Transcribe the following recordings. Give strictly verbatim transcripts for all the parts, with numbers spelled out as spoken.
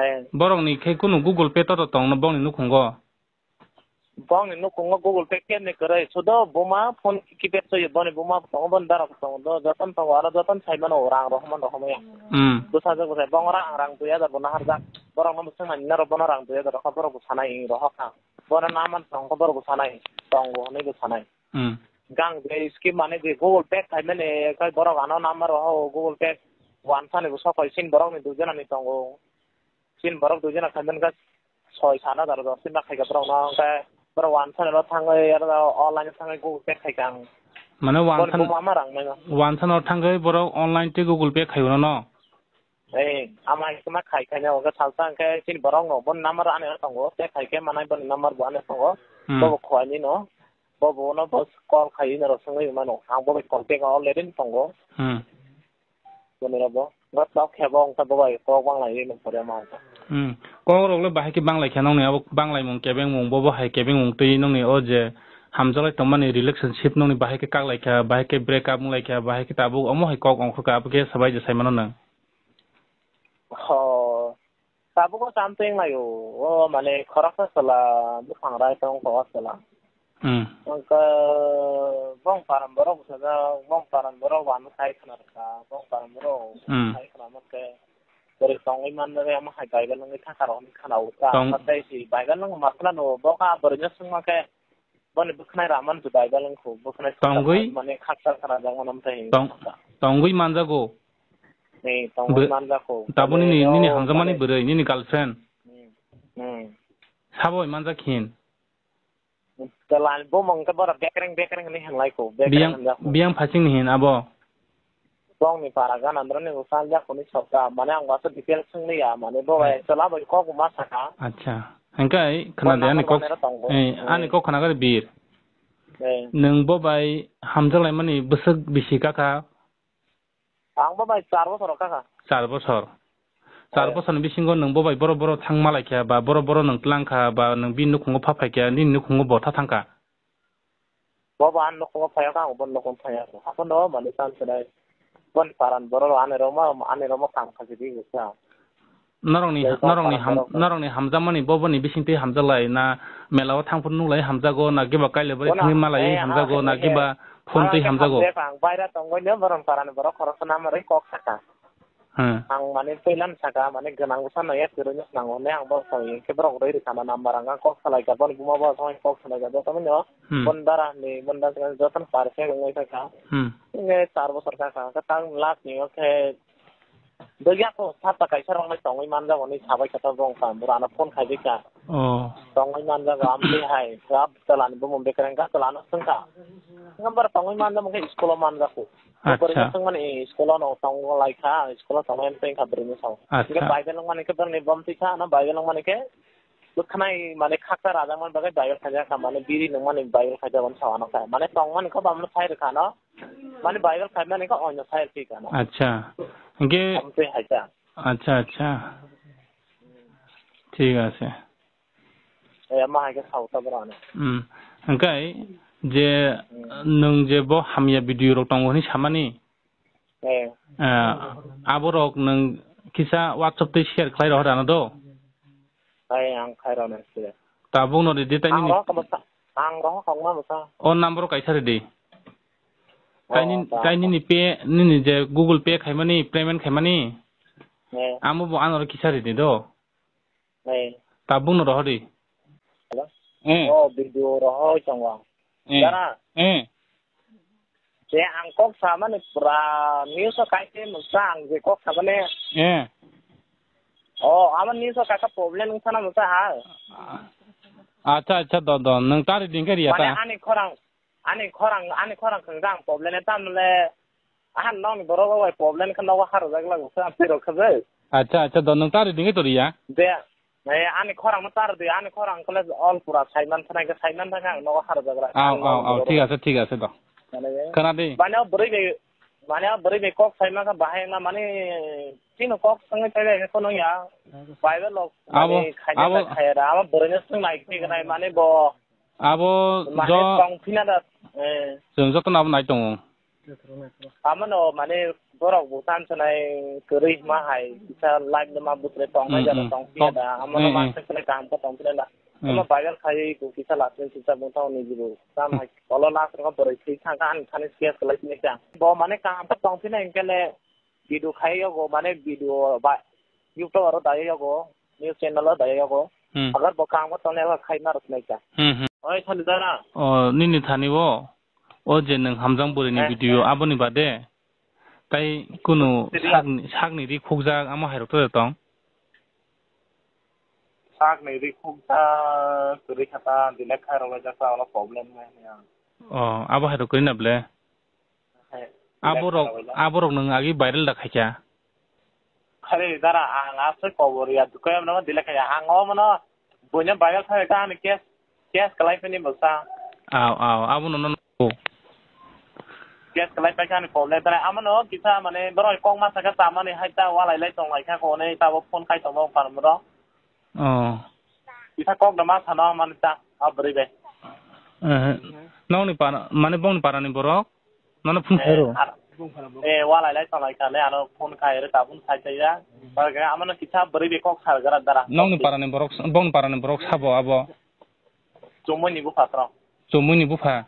Eh. Borokni khe kunu Google Pay to tongno bongni nukhungo? Bongni nukhungo Google Pay kebni kwrwi. Sudo buma phone keypad soyo, boni buma tongo, boni dara tongo, do jotono tongo, aro jotono sai mano rang rohorma rohormaya. Hmm. Bwsajwk bwsai, bongo rang, rang dui hajar bo naharjak. Borokno bwswk nani norok bono rang dui hajar rokha, borok bo sanai rohorkha. Bono naman tongkha, borok bo sanai, tongo hwnwi bo sanai. Hmm. Gang je scheme mane je Google Pay khaimani, kai borok ano number rohor Google Pay wansani bo sokoi sin borokni dui jonani tongo. Chini borok dui jona khaimani khe soi sat hajar dos tin lakh khaikha borokno, hwnkhe borok wansani oro thangwi oro online thangwi Google Pay khaikha ang. Mane boni wansan-, buma ma rang mano. Wansan oro thangwi borok online tei Google Pay khaio no? Ei, ama hai khe ma khai khaina hwnkhe salsa hwnkhe chini borokno boni number ani oro tongo, tei khai khe manai boni number bo ani tongo. Hmm. Bobo khowai ni no, bobo no bo call khai norok swngwi mano, ang bo bai contact o already tongo. Hmm. Boni rok bo. Bo tok khe bo wngkha bo bai kok bang lai nung pore ma wngkha. Hmm. Kok rok le bahai khe bang lai kha nongni abo bang lai mung kebeng mung bo bo hai kebeng mung twi nongni o je hamjalai tongmani relationship nongni bahai khe kak lai kha, bahai khe break up wng lai kha, bahai khe tabuk omo hai kok ongkha kha abo khe sabai je sai mano nang. Ho. Tabuk o cham teng lai o. O mane khoroksa chwla bwkhang rai tong kok chwla. Hmm. Wngkha bong paran borok bwsajak, bong paran borok wano sai khna rwkha, bong paran borok Hmm. sai khna mankhe bwrwi tongwi manjak, omo hai Bible wngwi thangkha rok hinwi khna-o ta. Tong- Tei si Bible wngma khna-o, bo kha bwrwino swngma khe boni bwkhnai raman se Bible wngkhu, bwkhnai Tongwi- mane khaksa khna jak mano mthai. Tong-, tongwi manjago. Ni tongwi Bw-, manjago. Tabuk nini, nini hamjakmani bwrwi, nini girlfriend. Hmm. Hmm. Sabo manjak hin. Chwla ni bumung khe borok bekreng bekreng hinwi hinlai kho, bekreng Biyang, hinjak kho. Biyang phasing ni hin abo? Bongni para gana andro ni bwsa jak hwnwi sokha, mane ang waisa details swng liya, mane bo bai Hmm. chwla bai kok ma sakha. Acha. Hwnkhe khna de ani kok, eh, ani kok khna gari bir. Eh. Nwng bo bai hamjak laimani bwswk bisi kha kha? Ang bo bai char bochor rok kha kha. Char bochor. Char Eh. bochor ni bisingo nwng bo bai boro boro thang malai kha ba boro boro nwng tlang kha ba nwng bini nukhungo pha phai kha, nini nukhungo bo tha thang kha. Bo bo ani nukhungo phai kha, ang bo nukhung phai kha. Haphano mani chance nai. Bon paran boro ani roma, ani roma kam kha jidi kha. Norokni, Tei norokni tongthara ham-, borok norokni hamjakmani bo boni bisingtwi hamjaklai na, mela o thangphuru nuklai hamjago na, kiba kailabari Bono thangwi malai eh, hamjago ah, na, eh, kiba phone twi ah, hamjago. Hamjak ang baira tongwi no borok parani borok khoroksa namarwi kok saka. Hmm. Ang mane puilan saka mane gwnang bwsa no ya kwrwino swnango hwnwi ang borok tongwi hwnkhe borok rwi rwkha na number ang kok salaikha boni buma bo thangwi kok salaikha jotono no Hmm. bondara ni bonda jotono parse wngwi thangkha. Hmm. Hwnkhe char bosor kha kha khe tang last ni o khe Dwya kho, sata kaisa rok nai tongwi manjago ni sabai kha ta bong kha, bura ano phone khai dika. Oh. Tongwi manjago, amtwi hai, sab chwla ni bumung bekreng kha, chwla no swng kha. Number tongwi manjamo khe school o manjak kho. Acha. Bwrwi no swng mani, school o no tong lai kha, school o tongwi amtwi kha bwrwi no sao. Acha. Hingke Bible nang mani khe bwrwi ni bom twi kha, ano Bible nang mani khe bwkhnai mani khaksa rajak mani bagwi Bible khaijak kha, mani biri nang mani Bible khaijak mani sao ano kha. Mani tong mani kho bam no sai rwkha no. Mani Bible khai mani kha oino sai phi kana. Acha. Hingke Amtwi hai ta. Acha, acha. Thik ase. Eh, ma hai khe sao ta bra ne. Hmm. Hingke je Hmm. nwng je bo hamya video rok tongo hwnwi samani. Eh. Ah, aborok nwng kisa WhatsApp twi share khlai rohor ano do. Hai ang khai rok nai share. Tabuk no ridi tei Ang nini rohor kamo sa-, ang rohor kamo sa. O number kaisa ridi. Oh, Tei nin-, ta. Tei nini pay, nini je Google Pay khaimani, payment khaimani, Eh. Amo bo ano kisa ridi do. Eh. Tabuk no rohor di. Hello? Eh. Oh, video rohor tongo. Eh. Dara. Eh. Je ang kok samani pura news o kaise mungsa ang je kok samani. Eh. Oh, ama news o kaisa problem wngkha na mungsa ha. Acha, acha, do, do. Nwng ta ridi hwnkhe riya ta? Mane ani khorang, ani khorang, ani khorang khwngjak ang problem e tamle. Aha, nokni borok rok bai problem khe nogo harajak lago khe ang twi rok khe je. Acha, acha, do nwng ta ridi hwnkhe to riya? Je, eh, ani khorang no ta ridi, ani khorang khle all pura saiman thana khe saiman thana ang nogo harajak ra. Aw, aw, aw, thik ase, thik ase do. Khwna di. Mane o bwrwi bai, mane o bwrwi bai kok saiman khe bahai wngna mane chini kok swngwi thai bai khe kono ya. Bible rok Abo, mane khaina abo. Khaira, abo bwrwi no swng nai khe nai mane bo. Abo mane jo tong phina da, eh. Chwng jotono abo nai tongo. Amano mane Borok bo chan chanai kwrwi hima hai kisa live no ma bwswk tongnai Hmm, jara hmm. tong phiya Tong-, da. Amo no hmm, ma hmm. se khlai kaham khe tong phiya da. Hmm. Omo viral khai ko kisa last ni kisa bwthang ni jibo. Tam Hmm. hai olo last ro bwrwi thwi thang kha ani thani sketch khlai phini kha. Bo mane kaham khe tong phina hingkhe le video khai yogo mane video ba YouTube aro dai yogo news channel o dai yogo. Hmm. Agar bo kaham khe tong le khai ma rok nai kha. Hmm, hmm. Oi thani dara. O nini thani bo. O je nwng hamjang bwrwi ni Eh. video aboni bade. Tai kunu Siriya. sakni, sakni ri khukjak amo hai rok to tong? Sakni ri khukjak, kwrwi kha ta, delete khai rwlaijak ta, ono problem nai ya. O, abo hai rok kwrwi na ble? Hai, delete Abo rok, khai rwlaijak. Abo rok nwng agi viral da khaikha? Khare dara, ang aswk kobor ya, dukha ya, mano delete khai ya. Ang o mano, boina viral khai ta, ani case, case kalai phini bwsa. Aw, aw, abo no, no, no. Case kalai paikha ani problem tara. Amano kisa mane borok kok ma saka chamani hai ta walai lai tong lai kha ko ne ta bo phone khai tong bo pharmro. Oh. Kisa kok da ma sana mani ta a bwrwi bai. Eh. Nongni para mane bongni parani borok? Nono phone Eh, khairo? ar-, eh, walai lai tong lai kha ne ano phone khai re ta phone khai ta ya. Ba ga amano kisa bwrwi bai kok sar gara dara. Nongni parani borok, bongni parani borok sabo abo? Chumui ni bupha tro. Chumui ni bupha?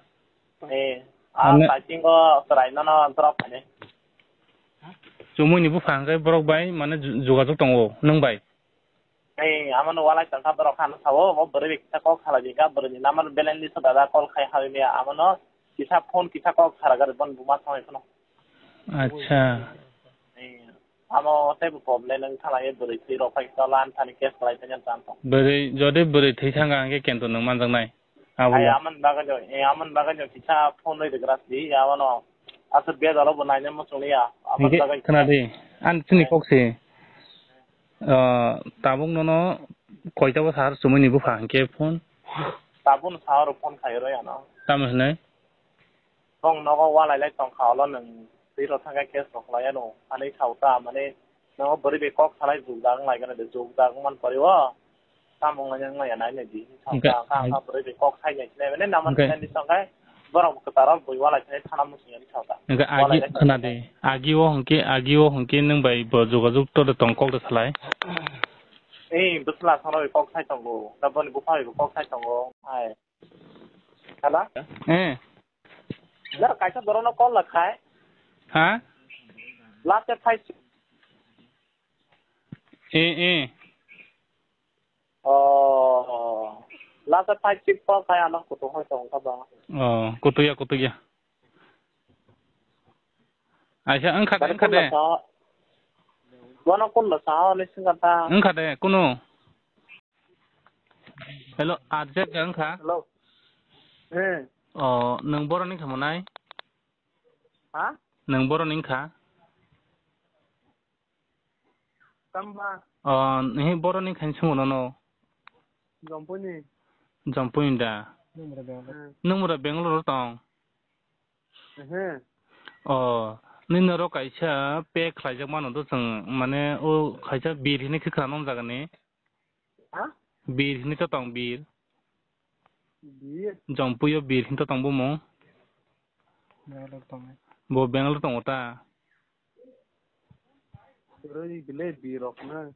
Eh, Ane- a saitingo chwrai nono drop khainai. Chumui ni bupha hwnkhe borok bai mane ju-, jogajog tongo nwng bai? Eh, amano walai tongkha borok hano sao, bo bwrwi bai kisa kok salai di ka, bwrwi ni number balance list o dada call khai habwi maya, amano kisa phone kisa kok sara gari bon buma thangwi phano. Acha. Eh, amo teibo problem wng thalai bwrwi twi rok phai kisa lan thani case khlai tanya chang tong. Bwrwi, jodi bwrwi thwi thangkha hwnkhe kento nwng manjaknai. Abo Ai, ya. Amon bagwi no, eh, amon bagwi no kisa phone rwi rwgra si, abono. Asa bia dalo bo naina mo chungliya. Amon Hingke bagwi khna di, an chini Eh. kok se. Ah, tabuk nono koita bo sahar chumui ni bupha hingke phone. Tabuk no sahar phone khai roi ano. Tamo hinai? Bong nogo walai lai tongkha olo nwng twi rw thangkha case rok lai ano. Ani sao ta mane nogo bwrwi bai kok salai jukjak wng lai gana de jukjak wng man pori o. Tamo wng lai wng lai ya nai nai di. Sao Hingke ta wngkha ag- wngkha bwrwi bai kok sai nai sinai mane nama Hingke sinai di tongkha borok kwcharo bui walai sinai thana muchung ya di sao ta. Hingke Walai agi lai khna tongkha. Di. Agi o hingke agi o hingke nwng bai bo jogajog to de tong kok de salai. Ei bwsla thangna bai kok sai tongo. Taboni bupha bai bo kok sai tongo. Hai. Hello? Eh. Jar kaisa borokno call lakhai. Ha? Last five six. Eh, eh. Oh. Last five six call khai ano kutung hoi tong ka ba. Oh, kutuya, kutuya. Aisa wngkha de, wngkha de. Bono call lakhai, ni singkata. Wngkha de, kunu. Hello, R J wngkha? Hello. Eh. O, nwng boroni wngkha monai? Ha? Nwng boroni wngkha? Tamba? O, nini boroni wngkha hinwi swngo nono? Jompuni. Jompuni da? Hmm. Nwng mura Bangalore o tong? Ehe. O, nini oro kaisa pack khlaijak mano do chwng, mane o kaisa bir hinwi khe khna nw jagani. Ha? Bir hinwi to tong, bir. Bir? Jompuio bir hinwi to tong bumung. Bangalore tongo. Bo Bangalore tongo ta? Rwi bile bir rok na.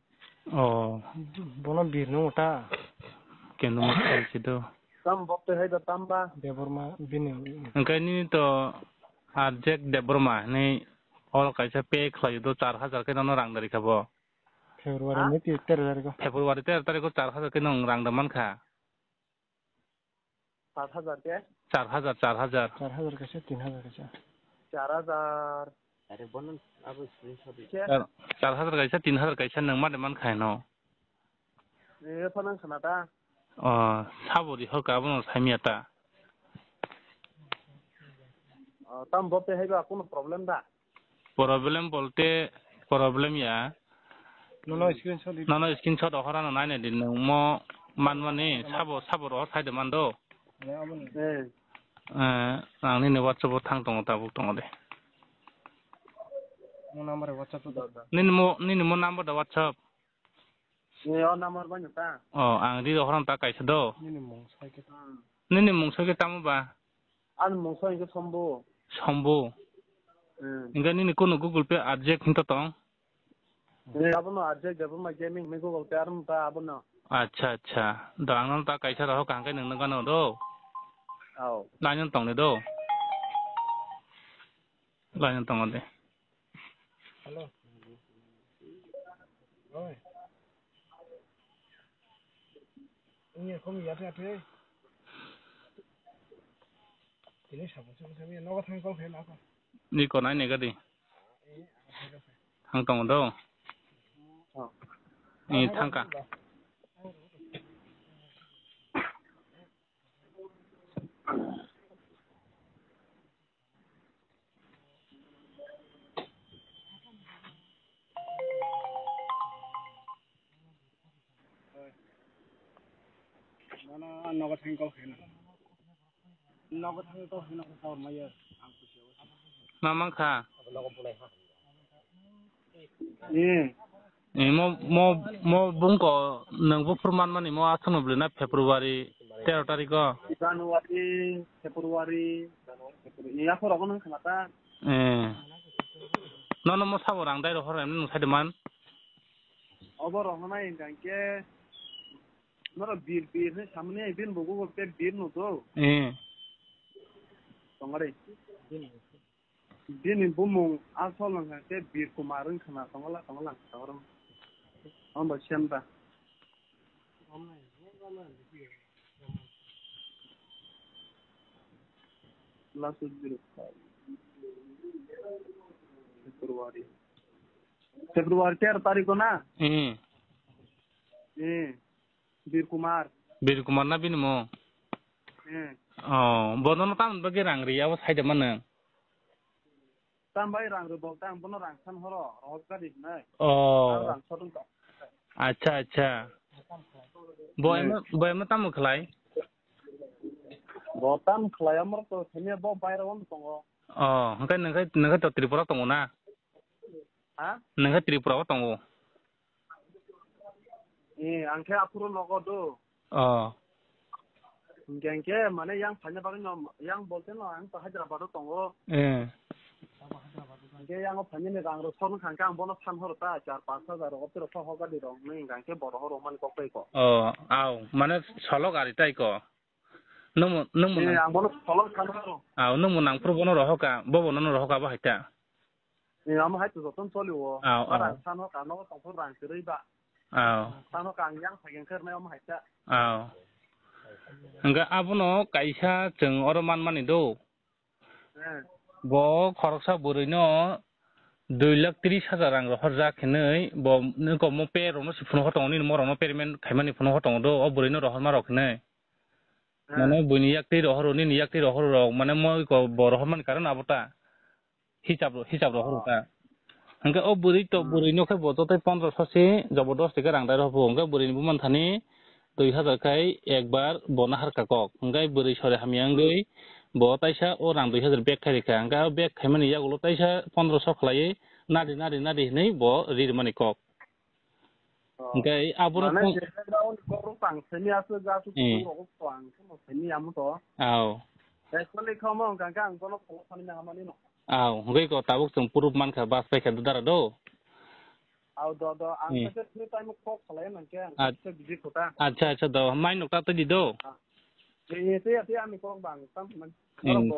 Oh. Bono bir nungo ta? Kendo ma khalsi do. Tam bok te hai da tam ba? Debbarma bini. Hingke nini to Arjek Debbarma hinwi oro kaisa pack khlai do, char hajar khe nono rang dari kha bo. February Ha? ni ti-, tero tarikh o. February tero tarikh o char hajar khe nwng rang da man kha. Saat hajar khe? Char hajar, char hajar. Char hajar kaisa, tin hajar kaisa. Char hajar. Are bono abo screenshot di. Khe? Char, char hajar kaisa, tin hajar kaisa nwng ma de man kha hino. E, phano khna ta. O, sabo di hor ka abono sai miya ta. O, tam bo pe hai ba, kuno problem da? Problem bolte problem ya. Nono screenshot di. Nono screenshot o horano nainai di nwng mo manmani sabo, sabo rohor sai de mando. Eh. Eh, ang nini WhatsApp o thang tongo, tabuk tongo de. Mo number WhatsApp o da. Nini mo, nini mo number da WhatsApp. Ni o number bai no ta? O, ang ri rohor ta kaisa do. Nini mung sai khe. Hmm. Nini mung sai khe tamo ba? Ani mung sai khe Sombu. Sombu. Hmm. Hingke nini kunu Google Pay Arjek hinto tong? Eh, abono Arjek Debbarma Gaming hinwi Google Pay arwng ta abono. Acha, acha. Do ang nono ta kaisa rohor kaham khe nwng nukgano do. Ao. Line-o tongdi do. Line-o tongo de. Hello. Oi. Ini aku miyat ya, Pe. Ini siapa sih, siapa ya? Nogo thang kol khe nako. Ni konai ni gadi. Thang tongo do. Oh. Ni thangka. Nono nogo thang kol khe na. Nogo thang kol khe na khe saur maya. Ang kusi. Ma mankha. Nogo bulai ha. Eh. Eh, mo, mo, mo bungko nwng buphuru manmani mo aswkno bwlwi na February tero tarikh o? January, February, February. Eh, aphuru rogo nwng khna ta. Eh. Nono mo sabo rang dai rohor em nwng saide man? Obo rohornai hwnkha khe norok bir, bir hinwi samani, bini bo Google Pay bir no do. Eh. Tongari. Bini bumung asol wngkha khe Bir Kumar wngkha na, tongla tongla wngkha oro. Omo bo same da. Last week February. February tero tarikh o na? Hmm. Hmm. Bir Kumar. Bir Kumar na bini mung? Hmm. Oh, bono no tamoni bagwi rang ri, abo saida mano. Tam bai rang ri bol, tam bono rang san horo, rohor gari nai. Oh. Ang rang sodong ka. Acha, acha. Boyama, hmm, boyama tamo khlai? Bo tam khlai amor to themia bo baira on tongo. Oh, hwnkhe nokhe, nokhe to Tripura tongo na? Ha? Nokhe Tripura o tongo. Eh, ang khe aphuru nogo do. Oh. Hingke, hingke, mane yang phaina bagwi no, yang bolte no, ang to Hyderabad o tongo. Eh. Hingke yang o phaina ni rang rok sor wngkha, hingke ang bono san horo ta, char paanch hajar rok, tiro kha hokar di rok, hingke bo rohor rok mani kok tai ko. Oh, au, mane solo gari tai ko. Nwng mo, nwng mo eh, nang-, ang bono solo san horo. Au, nwng mo nangphuru bono rohoka, bo bono no rohoka bo hai ta. Ni amo hai to joton choli o. Aw, aw. Rang sano kano tongphuru rang kwrwi ba. Aw. Sano kang yang phai khe rwnai omo hai ta. Aw. Hwnkhe abono kaisa chwng oro manmani do. Eh. Bo khoroksa bwrwino dui lakh tris hajar rang rohorjak hinwi bo nokho mo pay rokno se phunukgo tongo, nini morokno payment khaimani phunukgo tongo do, o bwrwino rohorma rok hinwi. Eh. Mane buini yaktwi rohoro, nini yaktwi rohoro rok, mane mo iko bo rohormani karon abo ta. Hisab ro-, hisab rohoro ta. Hwnkhe o bwrwi to, hmm, bwrwino khe bo joto pondro so se jobodosti khe rang dai rw pho. Hwnkhe bwrwini bumani thani dui hajar khai ekbar bo naharka kok. Hwnkhe bwrwi sori hamya wngwi bo taisa o rang dui hajar bag khai rikha. Hwnkhe o bag khaimani yagulo taisa pondro so khlaiwi nadi, nadi, nadi hinwi bo ri rwmani kok. Oh. Hwnkhe abono mane phone je background kok rok tang semi aswk aswk, eh, kok rok tang semo semi amo to. Aw. Actually khomo hwnkha khe ang bono follow khamani nang mani no. Aw, hwnkhe ko tabuk chwng proof mankha, bus paikha dara do. Aw, do, do, ang, hmm, khe free time kok khalai nang khe ang, ach-, khe busy kota. Acha, acha, do, mai nokta twi di do. Ah. Ye, ye, twi, twi, ani kok bang tam man. Hmm.